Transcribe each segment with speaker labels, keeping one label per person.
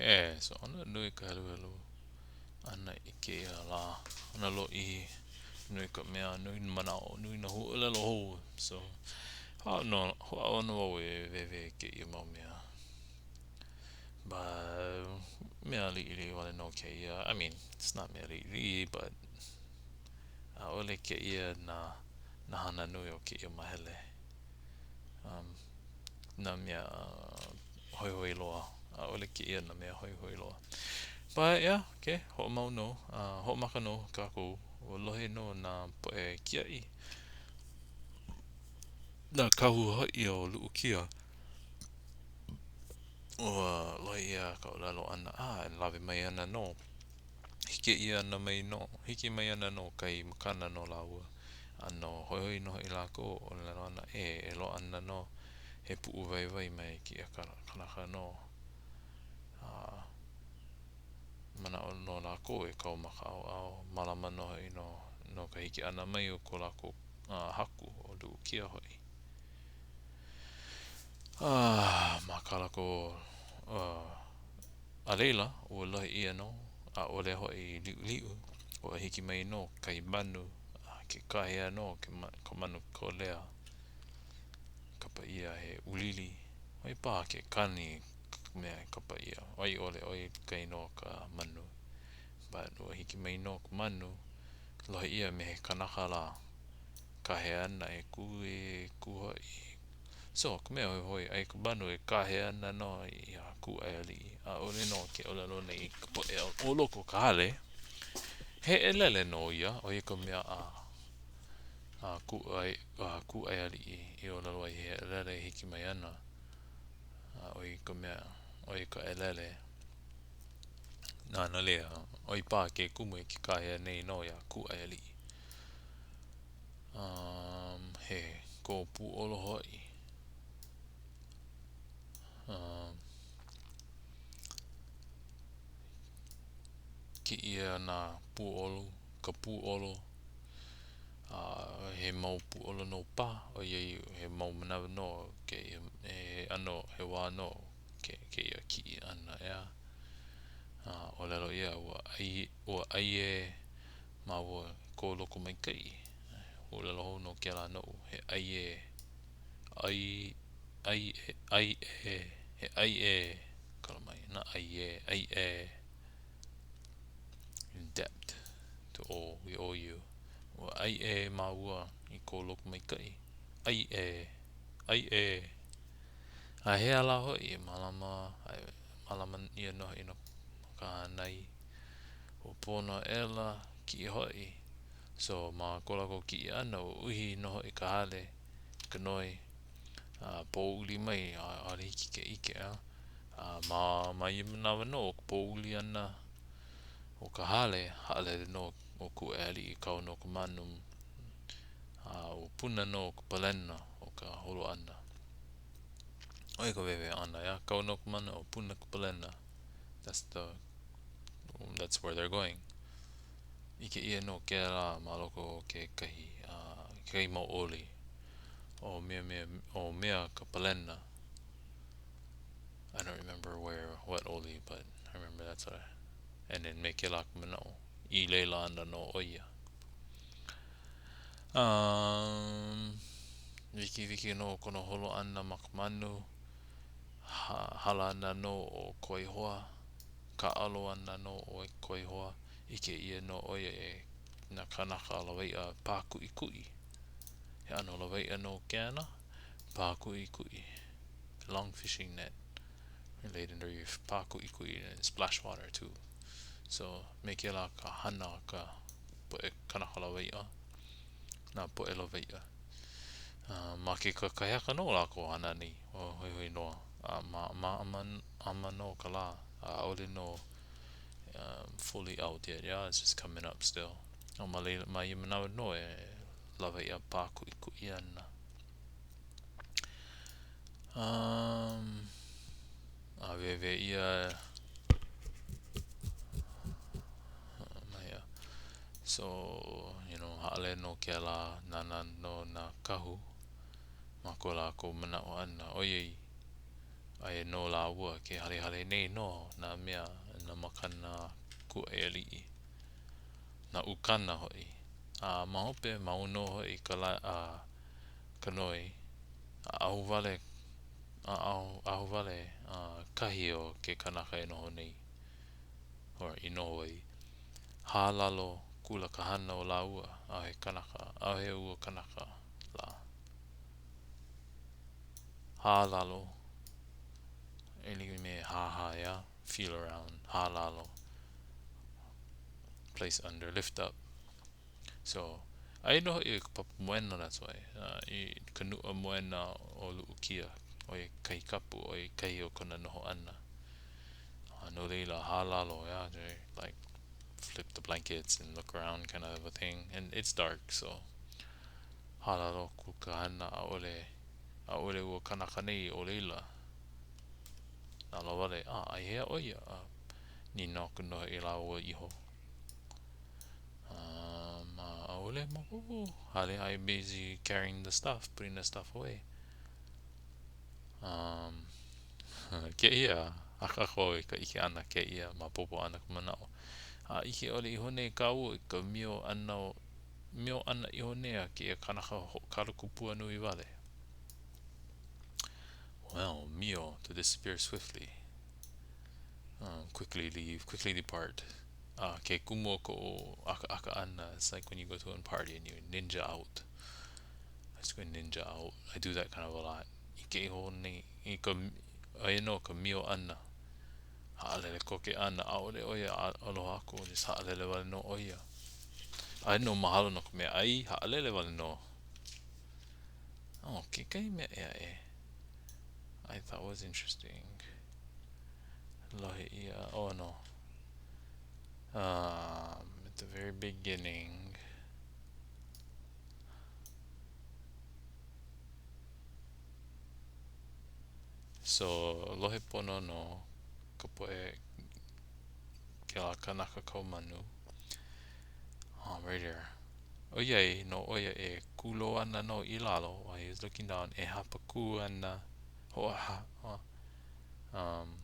Speaker 1: Yeah, so ʻano nui ka heluhelu ʻana i kēia lā. ʻAno lōʻihi, nui ka mea, nui nā manaʻo, nui nā huaʻōlelo hou. So, hoʻāʻo nō, hoʻāʻo nō wau e wēwē i kēia mau mea. But, mea liʻiliʻi wale nō kēia. I mean, it's not mea liʻiliʻi but ʻaʻole kēia nā, nā hana nui o kēia māhele. Um, nā mea hoihoi loa. ʻAʻole kēia nā mea hoihoi loa. But yeah, okay, hoʻomau nō. Uh, hoʻomaka nō kākou. Ua lohe nō nā poʻe kiaʻi. Nā kahu hoʻi o Luʻukia. Ua lohe ʻia ka ʻōlelo ʻana, ah, e lawe mai ana nō. Hiki ʻia ana mai nō, hiki mai ana nō kahi makana no lāua. ʻAno hoihoi nō hoʻi lākou, ʻōlelo ana, e, e loaʻa ana nō he puʻuwaiwai mai kēia kanaka nō. A manaʻo nō lākou e kau ma ka ʻaoʻao, mālama nō hoʻi no, no ka hiki ʻana mai o ko lākou haku, ʻo Luʻukia hoʻi. A ma kā lākou, a laila, ua lohe ʻia nō, ʻaʻole hoʻi i liʻuliʻu, ua hiki mai nō kahi manu, a ke kāhea nō ka manu kōlea. Kapa ʻia he ʻūlili, ʻo ia paha ke kani ka mea e kapa ʻia, a i ʻole ʻo ia ka inoa o ka manu. But ua hiki mai nō ka manu, lohe ʻia me he kanaka lā, kāhea ana e kū e kū hoʻi. So, ka mea hoihoi, aia ka manu e kāhea ana nō iā Kūʻaiāliʻi, ʻaʻole nō ke ʻōlelo nei ka poʻe o loko o ka hale, he ʻelele nō ia, ʻo ia ka mea a a Kūʻai, a Kūʻaiāliʻi i ʻōlelo ai he ʻelele e hiki mai ana, a ʻo ia ka mea, ʻo ia ka ʻelele. No laila, ʻo ia paha ke kumu e ke kāhea nei nō iā Kūʻaiāliʻi. Um, he kō pūʻolo hoʻi. Um, kiʻi ʻia nā pūʻolo, ka pūʻolo, a he mau pūʻolo nō paha, ʻoiai he mau manawa nō kēia, he ʻano, he wā nō kēia kiʻi ʻana, ʻeā? A ʻōlelo ʻia, ua ʻai, ua ʻai ʻē māua i kou lokomaikaʻi. ʻŌlelo hou nō kēlā noʻu, he ʻai ʻē, ʻai, ʻai ʻē, ʻai ʻē, he ʻai ʻē, kala mai, not ʻai ʻē, ʻai ʻē. Debt to owe, we owe you. Ua ʻaiʻē māua i kou lokomaikaʻi. ʻAiʻē, ʻaiʻē. A he aha lā hoʻi e mālama, mālama ʻia nō hoʻi no ka hānai. Ua pono aʻela, kiʻi hoʻi. So, ma ko lākou kiʻi ʻana, ua uhi nō hoʻi ka hale i ka noe. A pōuli mai, ʻaʻole hiki ke ʻike, a. A ma, ma ia manawa nō o ka pōuli ʻana o ka hale, haʻalele nō ʻo Kūʻaiāliʻi kau nō ka manu, a ua puna nō ka palena o ka holo ʻana. ʻO ia ka wēwē ʻana, ʻeā, kau nō ka manu, ua puna ka palena. That's the, that's where they're going. ʻIke ʻia nō kēlā ma loko o kekahi, uh, kekahi mau oli. ʻO mea mea, ʻo mea ka palena. I don't remember where, what oli, but I remember that's what I, and then me kēlā ka manaʻo, i laila ana nō ʻo ia. Um, wikiwiki nō kona holo ʻana ma ka manu, ha, hala ana nō ʻo Koihoa, kāʻalo ana nō ʻo Koihoa, ʻike ʻia nō ʻo ia e nā kānaka lawaiʻa pākuʻikuʻi. He ʻano lawaiʻa nō kēnā, pākuʻikuʻi. Long fishing net laid in the reef, pākuʻikuʻi and splash water too. So, me kēlā ka hana a ka poʻe kanaka lawaiʻa, nā poʻe lawaiʻa. Uh, ma ke kakahiaka nō lākou hana nei, ua hoihoi loa. A ma, ma, ma, ʻama nō ka lā, ʻaʻole nō um, fully out yet, yeah, it's just coming up still. A ma, leila, ma ia manawa nō e lawaiʻa pākuʻikuʻi ana. Um, a wēwē ʻia ma hea. So, you know, haʻalele nō kēlā, nānā nō nā kahu ma ko lākou manaʻo ʻana, ʻoiai. Aia nō lāua ke halehale nei nō nā mea, nā makana kūʻai aliʻi, nā ukana hoʻi. A ma hope, mau nō hoʻi ka la, a, ka noi, a ahuwale, a ahuwale a, kahi o ke kanaka e noho nei, or i noho ai. Hālalo kula ka hana o lāua, ʻaʻohe kanaka, ʻaʻohe ua kanaka lā. Hālalo, e like me hāhā, yeah? Feel around, hālalo, place under, lift up. So, aia nō hoʻi i ka papa moena, that's why, uh, i ka nuʻa moena o Luʻukia, ʻo ia kahi kapu, ʻo ia kahi o kona noho ʻana. Uh, no laila, hālalo, yeah, like flip the blankets and look around kind of a thing. And it's dark, so hālalo aku ka hana, ʻaʻole, ʻaʻole ua kanaka nei o laila. Nalowale, a, ai hea ʻo ia? A, nīnau aku nō hoʻi lāua iho. Um, a, ʻaʻole maopopo. Hale, I busy carrying the stuff, putting the stuff away. Um, kēia, akāka wau i ka ʻike ʻana kēia maopopo ʻana ka manaʻo. A ʻike ʻole iho nei kāua i ka mio ʻana mio ʻana iho nei a kēia kanaka hoʻokalakupua nui wale. Well, mio, to disappear swiftly. Um, quickly leave, quickly depart. Uh, ke kumu o koʻu ʻakaʻaka ʻana, it's like when you go to a party and you ninja out. I just go ninja out. I do that kind of a lot. ʻIke iho nei, i ka, aia nō ka mio ʻana. Haʻalele koke ʻana, ʻaʻole ʻo ia aloha aku, just haʻalele wale nō ʻo ia. Aia nō mahalo no ka mea ʻai, haʻalele wale nō. Oh, kekahi mea ʻē aʻe I thought was interesting. Lohe ʻia, oh no. Um, at the very beginning. So, lohe pono nō ka poʻe kēlā kanaka kau manu. Um, right here. ʻOiai nō ʻo ia e kūlō ana nō i lalo, while he was looking down, e hapakū ana, hoʻoha, um,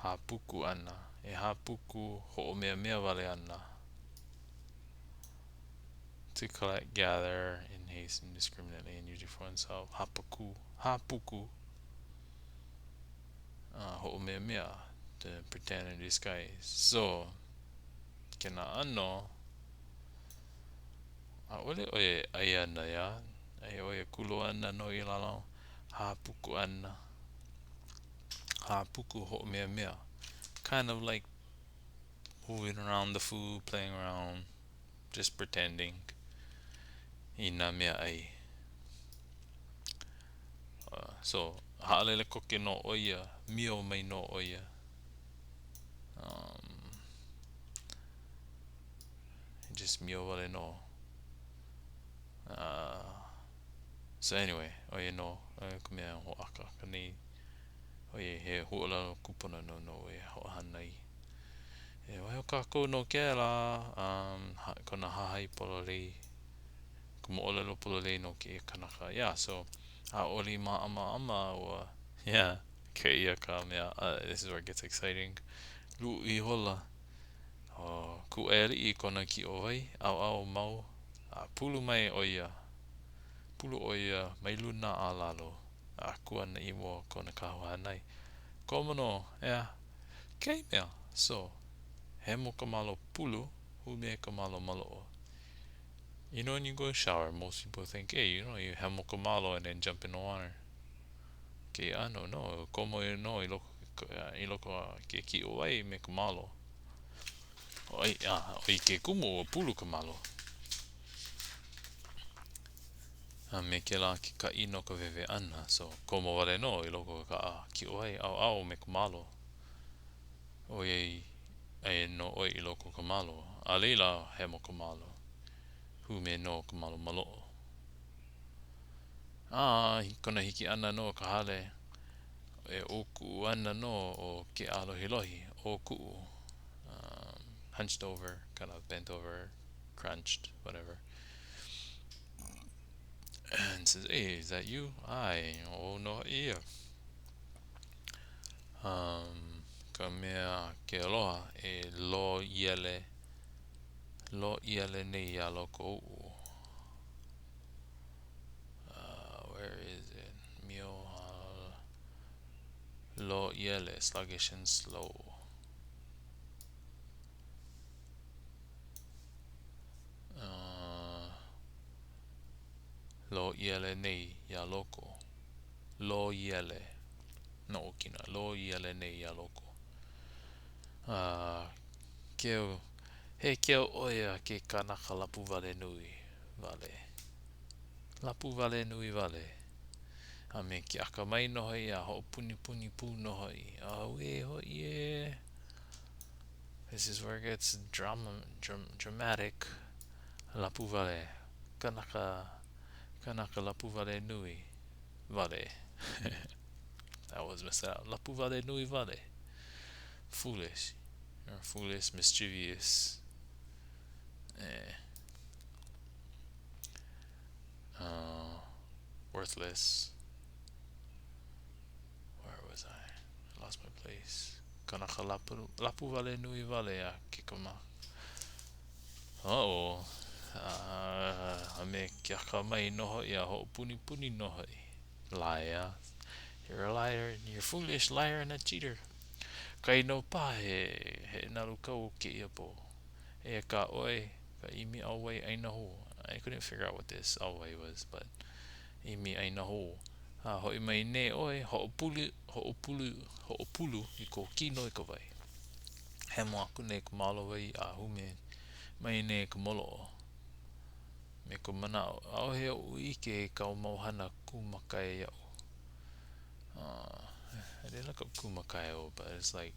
Speaker 1: hāpuku ana, e hāpuku hoʻomeamea wale ana. To collect, gather in haste indiscriminately and usually for oneself. Hapaku, hāpuku, uh, hoʻomeamea, to pretend and disguise. So, kēnā ʻano, ʻaʻole ʻo ia e ʻai ana, iā, aia ʻo ia kūlō ana nō i lalo, hāpuku ana, hāpuku hoʻomeamea. Kind of like moving around the food, playing around, just pretending i nā mea ʻai. Uh, so, haʻalele koke nō ʻo ia, mio mai nō ʻo ia. Um, just mio wale nō. Uh, so anyway, ʻo ia nō, ʻo ia ka mea hoʻākāka nei. ʻO ia he huaʻōlelo kūpono nō noʻu e hoʻohana ai. E waiho kākou no kēlā, um, kona hahai pololei, ka moʻolelo pololei no kēia kanaka. Yeah, so, ʻaʻole i māʻamaʻama ua, yeah, kēia ka mea, uh, this is where it gets exciting. Luʻu ihola ʻo Kūʻai Aliʻi i kona kiʻo wai, ʻauʻau mau, a pulu mai ʻo ia. Pulu ʻo ia mai luna a lalo, a kū ana i mua o kona kahu hānai. Komo nō, ʻeā? Kekahi mea, so, hemo ka malo pulu, hūmē ka malo maloʻo. You know when you go shower, most people think, hey, you know, you hemo ka malo and then jump in the water. Kēia ʻano, no, komo nō i loko, i loko o ke kiʻo wai me ka malo. ʻOi, a, ʻoi ke kumu, ua pulu ka malo. A me kēlā ke kaʻi no ka wewe ʻana, so komo wale nō i loko o ka kiʻo wai ʻauʻau me ka malo. ʻOiai aia nō ʻoe i loko o ka malo, a laila hemo ka malo. Hūmē nō ka malo maloʻo. A i kona hiki ʻana nō ka hale, e ʻōkuʻu ana nō ʻo Keʻālohilohi, ʻōkuʻu, um, hunched over, kind of bent over, crunched, whatever. And says, hey, is that you? I, oh no, ia. Um, ka mea ke aloha e lo iele, lo iele nei iā loko oʻu. Uh, where is it? Mio lo iele, sluggish and slow. Uh, lo iele nei iā loko. Lo iele. No ʻokina. Lo iele nei iā loko. Uh, keu, he keu ʻoe a ke kanaka lapuwale nui wale. Lapuwale nui wale. A me ke akamai nō hoʻi a hoʻopunipuni pū nō hoʻi. Auē hoʻi ē. This is where it gets drama, dram, dramatic. Lapuwale. Kanaka, kanaka lapuwale nui wale. That was messed up. Lapuwale nui wale. Foolish. You're foolish, mischievous. Eh. Uh, worthless. Where was I? I lost my place. Kanaka lapu, lapuwale nui wale a ke kama. Uh-oh. Uh, a me ke akamai nō hoʻi a hoʻopunipuni nō hoʻi. Liar. You're a liar, you're foolish liar and a cheater. Kainō paha he heʻenalu kau kēia pō. Eia kā ʻoe ka ʻimi ʻauwai ʻāina hou. I couldn't figure out what this ʻauwai was, but ʻimi ʻāina hou. A hoʻi mai nei ʻoe, hoʻopulu, hoʻopulu, hoʻopulu i kou kino i ka wai. Hemo aku nei ka malo wai a hume mai nei ka moloʻo. Me ka manaʻo, ʻaʻohe oʻu ʻike i kāu mau hana kūmakae iaʻu. Uh, I didn't look up kumakae, but it's like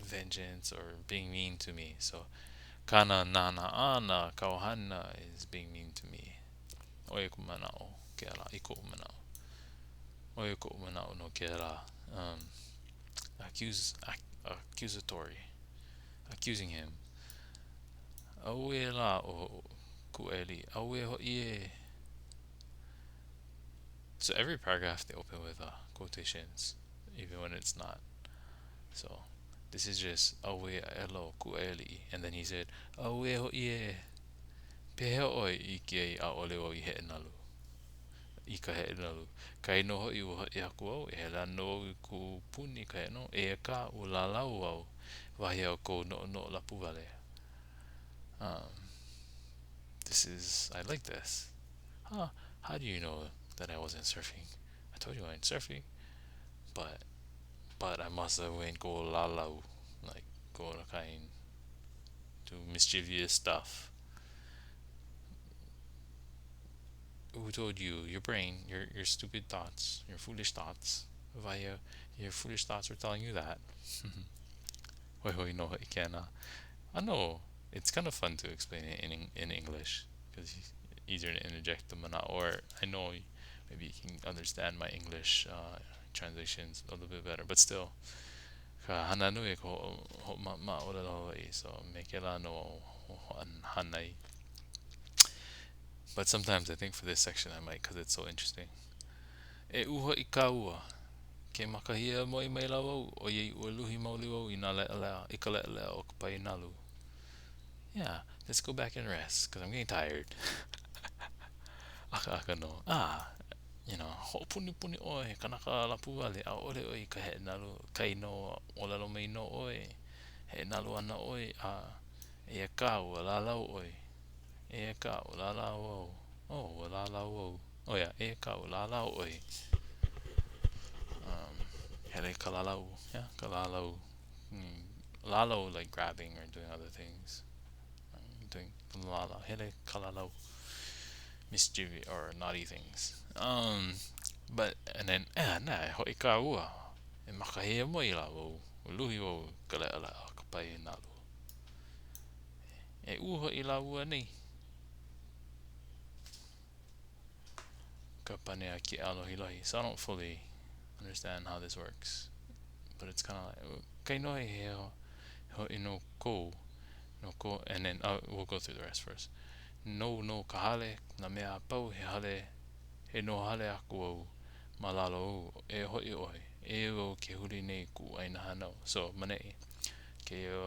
Speaker 1: vengeance or being mean to me. So, kana nana ana kāu hana is being mean to me. ʻO ia ka manaʻo kēlā, i koʻu manaʻo. ʻO ia koʻu manaʻo no kēlā. Um, accuse, ac, accusatory. Accusing him. Auē lā ʻo Kūʻaialii. Auē hoʻi ē. So every paragraph they open with uh, quotations, even when it's not. So this is just auē aʻela ʻo Kūʻaialii. And then he said, Auē hoʻi ē. Pehea ʻoe i ʻike ai ʻaʻole wau i heʻenalu? I ka heʻenalu. Kainō hoʻi ua haʻi aku au, e hele ana wau i kūpuni i ka heʻenalu, eia kā, ua lalau au, wahi a kou noʻonoʻo lapuwale. Um, this is, I like this. Huh, how do you know that I wasn't surfing? I told you I ain't surfing, but, but I must have went go lalau, like go to kind, do mischievous stuff. Who told you? Your brain, your, your stupid thoughts, your foolish thoughts. Via your foolish thoughts were telling you that. Hoihoi no hoʻi kēnā. I know, it's kind of fun to explain it in, in English because it's easier to interject the mana, or I know maybe you can understand my English uh, translations a little bit better, but still, ka hana nui ka hoʻomaʻamaʻa ʻōlelo Hawaiʻi, so me kēlā nō hanai. But sometimes I think for this section I might because it's so interesting. E uhoʻi kāua. Ke makahiamoe maila wau, ʻoiai ua luhi maoli wau i nā leʻaleʻa, i ka leʻaleʻa o ka pae nalu. Yeah, let's go back and rest, because I'm getting tired. Akaaka nō. Ah, you know, hoʻopunipuni ʻoe, he kanaka lapuwale, ʻaʻole ʻoe i ka heʻenalu, kainō ʻōlelo mai nō ʻoe, heʻenalu ana ʻoe, a eia kā, ua lalau ʻoe. Eia kā, ua lalau au. Oh, ua lalau au. Oh yeah, eia kā, ua lalau ʻoe. Um, hele ka lalau, yeah, ka lalau. Mm, lalau like grabbing or doing other things. Um, doing lalau, hele ka lalau. Mischievous or naughty things. Um, but, and then, eh, nah, hoʻi kāua. E makahiamoe la wau. Luhi wau ka leʻaleʻa o ka pae nalu. E uhoʻi lāua nei. Ka pane a ke ʻālohilohi. So I don't fully understand how this works. But it's kind of like, kainō he hoʻi no kou, no ko, and then uh, we'll go through the rest first. Nou nō ka hale, nā mea a pau, he hale, E noho hale aku au ma lalo ou. E hoʻi ʻoe. Eia wau ke huli nei i kuʻu ʻāina hānau. So, maneʻi kēia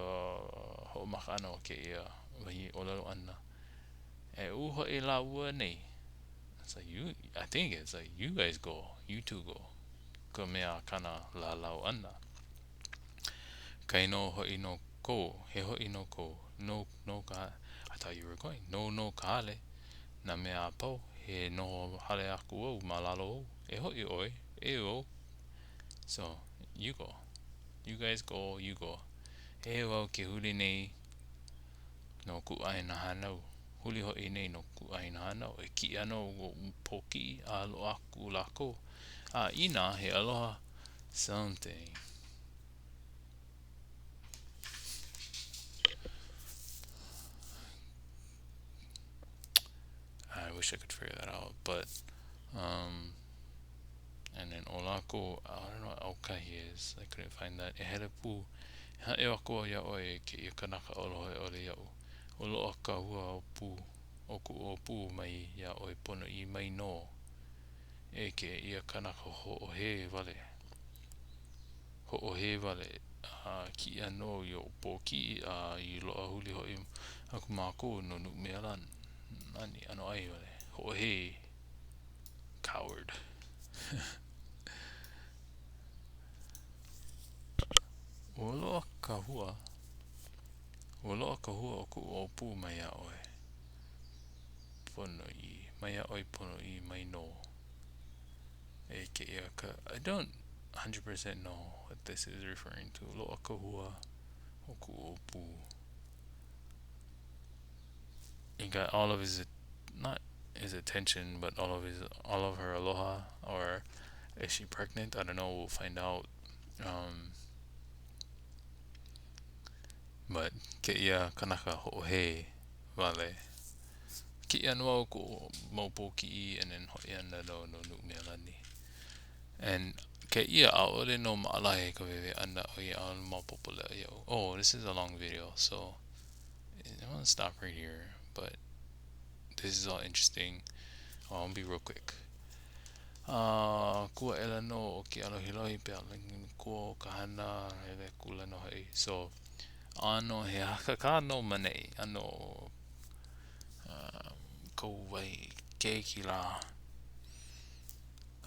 Speaker 1: hoʻomaka ʻana o kēia wahi ʻōlelo ʻana. E uhoʻi lāua nei. It's like you, I think it's like you guys go, you two go. Ka mea kāna lālau ʻana. Kainō hoʻi nō kou, he hoʻi nō kou, nou nō ka, I thought you were going, nou nō ka hale, nā mea a pau, he noho hale aku au ma lalo ou, e hoʻi ʻoe, e wau. So, you go. You guys go, you go. Eia wau ke huli nei no kuʻu ʻāina hānau. Huli hoʻi nei no kuʻu ʻāina hānau. E kiʻi ana au i koʻu pōkiʻi a loaʻa aku lākou. A inā he aloha something. I wish I could figure that out, but, um, and then ʻo lākou, I don't know what ʻaukahi is, I couldn't find that. E hele pū, e haʻi aku au iā ʻoe e kēia kanaka aloha ʻole iaʻu. Ua loaʻa ka hua ʻōpū, o kuʻu ʻōpū mai iā ʻoe ponoʻī mai nō e kēia kanaka hoʻohē wale. Hoʻohē wale, a kiʻi ana nō i oʻu pōkiʻi a i loaʻa huli hoʻi aku mākou no Nuʻumealani, ʻanoʻai wale, hoʻohē, coward. Ua loaʻa ka hua, ua loaʻa ka hua o kuʻu ʻōpū mai iā ʻoe ponoʻī, mai iā ʻoe ponoʻī mai nō. E kēia ka, I don't 100% know what this is referring to. Loaʻa ka hua o kuʻu ʻōpū. He got all of his, not his attention, but all of his, all of her aloha, or is she pregnant? I don't know, we'll find out. Um, but kēia kanaka hoʻohē wale. Kiʻi ana wau i kuʻu mau pōkiʻi and then hoʻi ana nō no Nuʻumealani. And kēia ʻaʻole nō maʻalahi ka wewe ʻana ʻoiai ʻaʻole maopopo leʻa iaʻu. Oh, this is a long video, so I'm gonna stop right here, but this is all interesting. Oh, I'll be real quick. Uh, kū aʻela nō ʻo Keʻalohilohi pea kua o ka hana, hele akula nō hoʻi. So, ʻano he hakakā nō maneʻi, ʻano uh, kou wahi keiki lā.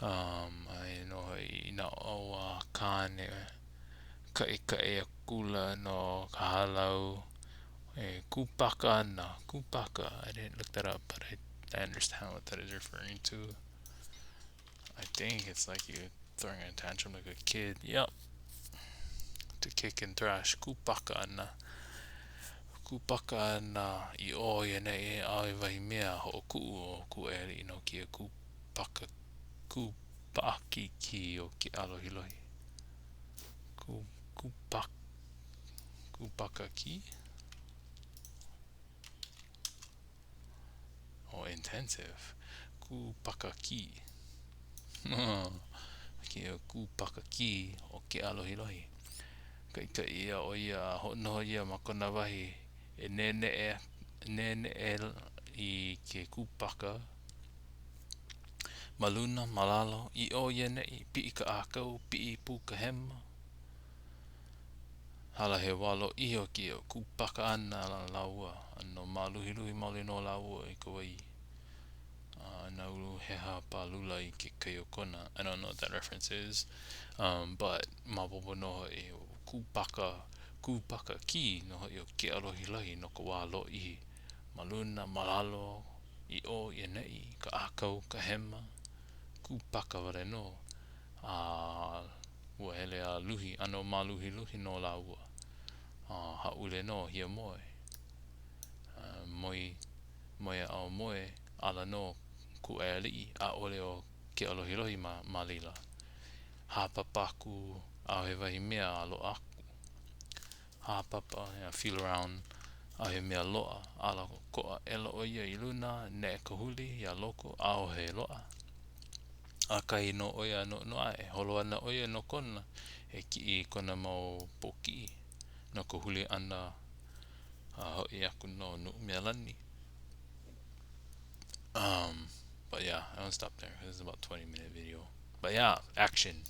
Speaker 1: Um, aia nō hoʻi i nā ʻau a kāne kaʻekaʻe akula no ka hālau e kūpaka ana, kūpaka, I didn't look that up, but I, I understand what that is referring to. I think it's like you throwing a tantrum like a kid. Yep. To kick and thrash. Kūpaka ana. Kūpaka ana i ʻō i ʻaneʻi ʻaʻohe wahi mea hoʻokuʻu o Kūʻaiāliʻi no kēia kūpaka kūpaʻakikī o Keʻalohilohi. Kū, kūpak, kūpakakī? Oh, intensive. Kūpakakī. Kēia kūpakakī o Keʻalohilohi. Kaʻikaʻi ʻia ʻo ia a hoʻonoho ʻia ma kona wahi e neʻeneʻe, neʻeneʻe i ke kūpaka ma luna, ma lalo, i ʻō i ʻaneʻi, piʻi ka ʻākau, piʻi pū ka hema. Hala he wā lōʻihi o kēia kūpaka ʻana a lāua, ʻano māluhiluhi maoli nō lāua i ka wai a nāulu heha pālula i ke kai o Kona. I don't know what that reference is, um, but maopopo nō hoʻi, kūpaka, kūpakakī nō hoʻi ʻo Keʻalohilohi no ka wā lōʻihi. Ma luna, ma lalo, i ʻō, i ʻaneʻi, ka ʻākau, ka hema, kūpaka wale nō. A ua hele a luhi, ʻano māluhiluhi nō lāua. A hāʻule nō, hiamoe. A moe, moe a aumoe, ala nō Kūʻaiāliʻi, ʻaʻole ʻo Keʻalohilohi ma, ma laila. Hāpapa aku, ʻaʻohe wahi mea a loaʻa aku. Hāpapa, yeah, feel around, ʻaʻohe mea loaʻa. Ala koʻo aʻela ʻo ia i luna, neʻe ka huli iā loko, ʻaʻohe loaʻa. ʻAkahi nō ʻo ia a noʻonoʻo aʻe, holo ana ʻo ia no Kona e kiʻi i kona mau pōkiʻi no ka huli ʻana a hoʻi aku no Nuʻumealani. Um. But yeah, I'm gonna stop there. This is about 20 minute video. But yeah, action.